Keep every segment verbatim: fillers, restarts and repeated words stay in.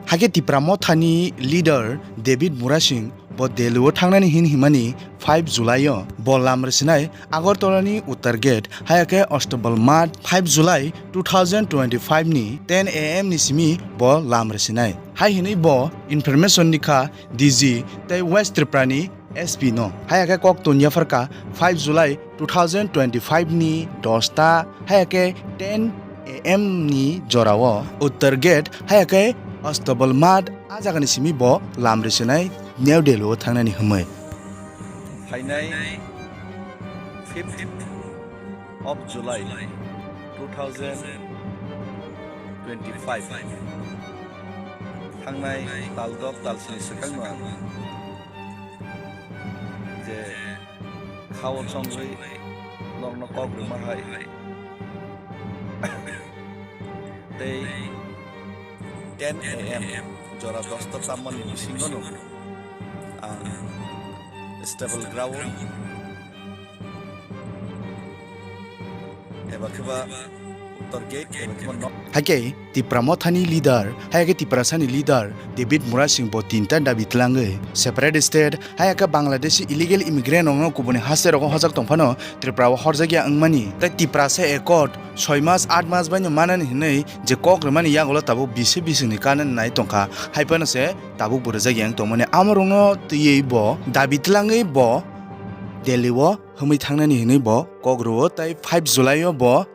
Hakhe Tipra Mothani leader David Murasing bo Delhi o thangnani hin himani five July o bo lam rwsinai Agartala ni Uttar Gate, haya khe Astabal Math five July two thousand twenty-five ni ten A M ni simi bo lam rwsinai. Hai hinwi bo information ni kha D G tei West Tripura ni S P no. Haya khe kok tun yapharkha five July two thousand twenty-five ni dosta, haya khe ten A M ni jorao Uttar Gate, haya khe Astabal Math, a jagani simi bo lam rwsinai New Delhi o thangnani hwnwi. Phainai fifth of July two thousand twenty-five, thangnai taldok talsini swkangno ang je khao chongwi norokno kok rwma hai tei ten A M jora dosta tammani bisingono ang stable ground eba kheba Uttar Gate eba kheba nok. Hakhe Tipra Mothani leader, hai khe Tiprasani leader David Murasing bo tinta dabi tlangwi separate state, hai khe Bangladeshi illegal immigrant rokno kubuni haste rogo hojak tongphano Tripura o horjakya wngmani tei Tiprasa accord soi mas, aat mas baino manani hinwi je kok rwmani yagulo tabuk bisi bisingni kanani nai tongkha, hai phano se tabuk bo rwjakya wng tongmani. Amorokno twiwi bo dabi tlangwi bo Delhi o himwi thangnani hinwi bo kok rwo tei five July o bo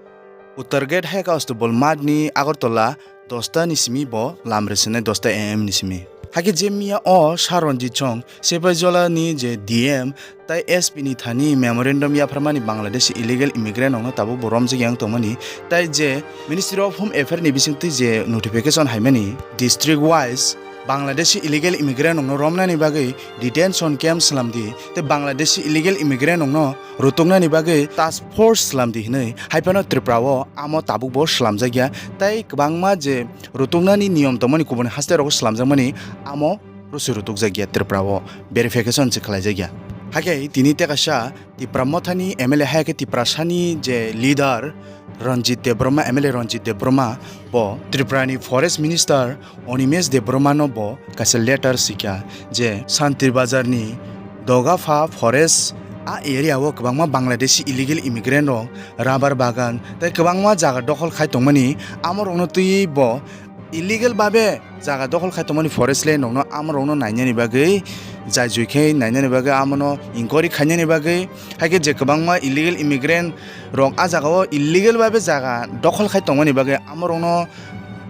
Uttar Gate hai khe Astabal Math ni Agartala dosta ni simi bo lam rwsinai, dosta A M ni simi. Hakhe je miya o Sir Ranjit Song, Sipaijola ni je D M tei S P ni thani memorandum yapharmani Bangladeshi illegal immigrant rokno tabuk bo romjakya wng tongmani, tei je Ministry of Home Affairs ni bisingtwi je notification haimani district wise Bangladeshi illegal immigrant rokno romnani bagwi detention camp slamdi tei Bangladeshi illegal immigrant rokno rwtuknani bagwi task force slamdi hinwi hai phano Tripura o amo tabuk bo slamjakya tei kwbangma je rwtuknani niyom tongmani kubuni haste rogo slamjakmani amo rwswi rwtukjakya Tripura o verification se khlaijakya. Hakhe tini tei kaisa Tipra Mothani M L A hai khe Tiprasani je leader Ranjit Debbarma, M L A Ranjit Debbarma bo Tripura ni Forest Minister Animesh Debbarma no bo kaisa letter sikha je Santir Bazar ni Dogapha Forest a area o kwbangma Bangladeshi illegal immigrant rok rubber bagan tei kwbangma jaga dokhol khai tongmani, amo rokno twiwi bo illegal babe jaga dokhol khai tongmani forest land rokno amo rokno nainani bagwi, jai jui khe nainani bagwi amono inquiry khainani bagwi, hai khe je kwbangma illegal immigrant rok a jaga o illegal babe jaga dokhol khai tongmani bagwi amo rokno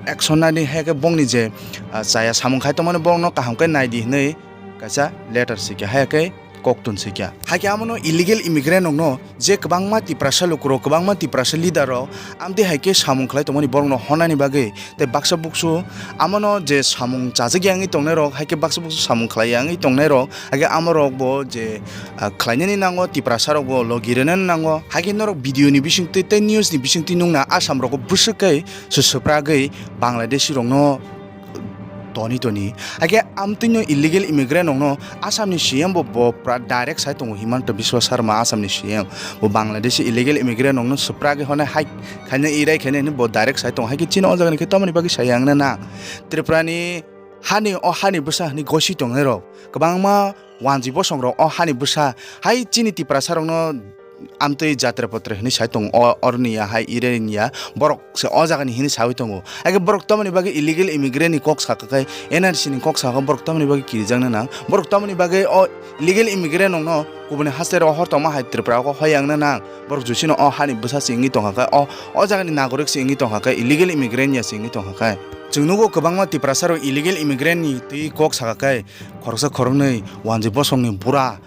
action nani hai khe bongni je, ah, chaya samung khai tongmani borokno kaham khe naidi hinwi kaisa letter sikha, hai khe koktun sikha. Hai khe amono illegal immigrant rokno je kwbangma Tiprasa lukurok, kwbangma Tiprasa leader rok amtwi hai khe samung khlai tongmani borokno honani bagwi tei baksa buksu amono je samung chajakya wngwi tongnai rok, hai khe baksa buksu samung khlaiya wngwi tongnai rok, hai khe amo rok bo je, ah, khlainani nango, Tiprasa rok bo logi rwnani nango. Hai khe norok video ni bisingtwi tei news ni bisingtwi nukna Assam rogo bwswk khe swswpragwi Bangladeshi rokno toni toni. Hakhe amtwino illegal immigrant rokno Assam ni C M bo, bo pra-, direct sai tongo Himanta Biswa Sarma, Assam ni C M. Bo Bangladeshi illegal immigrant rokno swpragwi hwnwi hai khaina irai khaina hinwi bo direct sai tongo. Hakhe chini o jaga ni khe tamoni bagwi saya wngna nang? Tripura ni hani, o hani bwsa hwnwi gosi tongnai rok kwbangma wanjwi bosong rok o hani bwsa hai chini Tiprasa rokno amtwi jatre potre hinwi sai tongo, o, oroni ya hai ireni ya, borok se o jaga ni hinwi sawi tongo. Hakhe borok tamoni bagwi illegal immigrant ni kok sakha khe, N R C ni kok sakha borok tamoni bagwi kirijakna nang? Borok tamoni bagwi o illegal immigrant rokno kubuni haste ro hor tongma hai Tripura o hoyangna nang? Borok jusino o hani bwsa se wngwi tongkha khe, o, o jaga ni nagorik se wngwi tongkha khe, illegal immigrant ya se wngwi tongkha khe. Chwng nugo kwbangma Tiprasa rok illegal immigrant ni twi kok sakha khe, khoroksa khoroknwi wanjwi bosong ni bura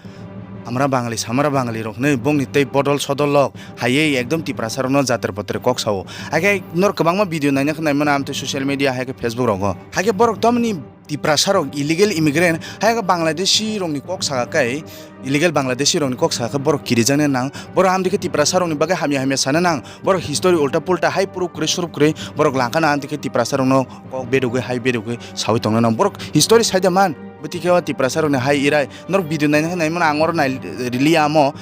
Amra Bangali, Samra Bangali rok hinwi bongni tei bodol sodol lok haiwi ekdom Tiprasa rokno jater potre kok sao. Hakhe norok kwbangma video naina khe naimano amtwi social media hai khe Facebook rogo. Hakhe borok tamni Tiprasa rok illegal immigrant hai khe Bangladeshi rokni kok saka khe, illegal Bangladeshi rokni kok saka khe borok kirijaknai nang. Borok amtwi khe Tiprasa rokni bagwi hamya hamya sana nang. Borok history ulta pulta hai puruk kwrwi surup kwrwi borok langkhana amtwi khe Tiprasa rokno kok bedugwi hai bedugwi sawi tongna nang. Borok history saida man. Bwtwi khe o Tiprasa rokni hai irai. Norok video naina khe naimano ang oro nai rili amo.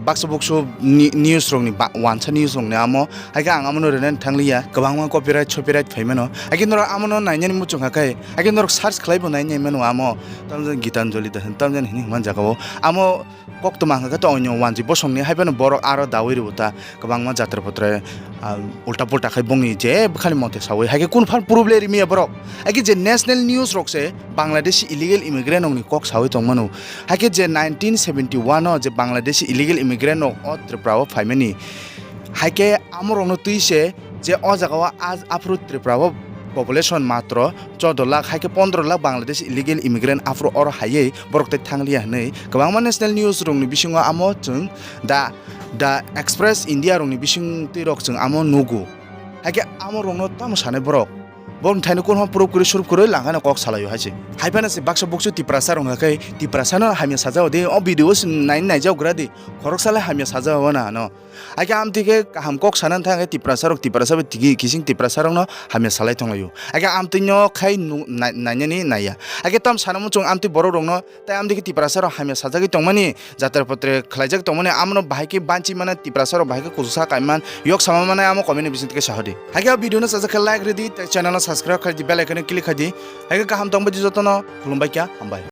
baksa buksu ni-, news rokni ba-, wansa news rokni amo, haikhe ang amono rwnani thangliya, kwbangma copyright, copyright phaimano, haikhe norok amono nainani muchung kha khe, haikhe norok search khlaibo nainai mano amo, tamjani Gitanjali da, tamjani hinwi hwnman jagao, amo koktwma hwnkha khe to onyo wanjwi bosongni, haiphano borok aro dawi rwo ta, kwbangma jatra potra, ah, ulta pulta khai bongni je bwkhani mote sawi, haikhe kunu phan proof le rimiya borok, haikhe je national news rok se Bangladeshi illegal immigrant rokni kok sawi tongmano, haikhe je nineteen seventy one o je Bangladeshi illegal immigrant rok o Tripura o phaimani, haikhe amorokno twi se je o jaga o a-, aphuru Tripura o population matro choudo lakh, haikhe pondro lakh Bangladesh illegal immigrant aphuru oro haiwi borok tei thangliya hwnwi kwbangma national news rokni bisingo amo chwng da, da Express India rokni bising twi rok chwng amo nugo. Haikhe amo rokno tamo sanai borok? Borok thaino kunho proof kwrwi, surop kwrwi langkhano kok salaio hai se. Hai phano se baksa buksu Tiprasa rok hwnkha khe Tiprasa no hamya sajao de, o video o se nai naijak gra di. Khoroksa le hamya sajao na ano. Haikhe amtwi khe kaham kok sana thang khe Tiprasa rok, Tiprasa bai tigi kising Tiprasa rokno hamya salai tonglaio. Haikhe amtwi no khai nu-, nai-, nainani naiya. Haikhe tam sana muchung amtwi borok rokno tai amtwi khe Tiprasa rok hamya sajagwi tongmani, jatra potre khlaijak tongmani, amono bahai khe banchi mana Tiprasa rok bahai khe kuchuksa kaiman, yok sama mana amo comment ni bising twi khe sahodi. Haikhe o video no sajak khe like rwdi, tei channel no subscribe khaidi, bell icon no click khaidi. Haikhe kaham tongbai di jotono, khulumbai kha, hambai.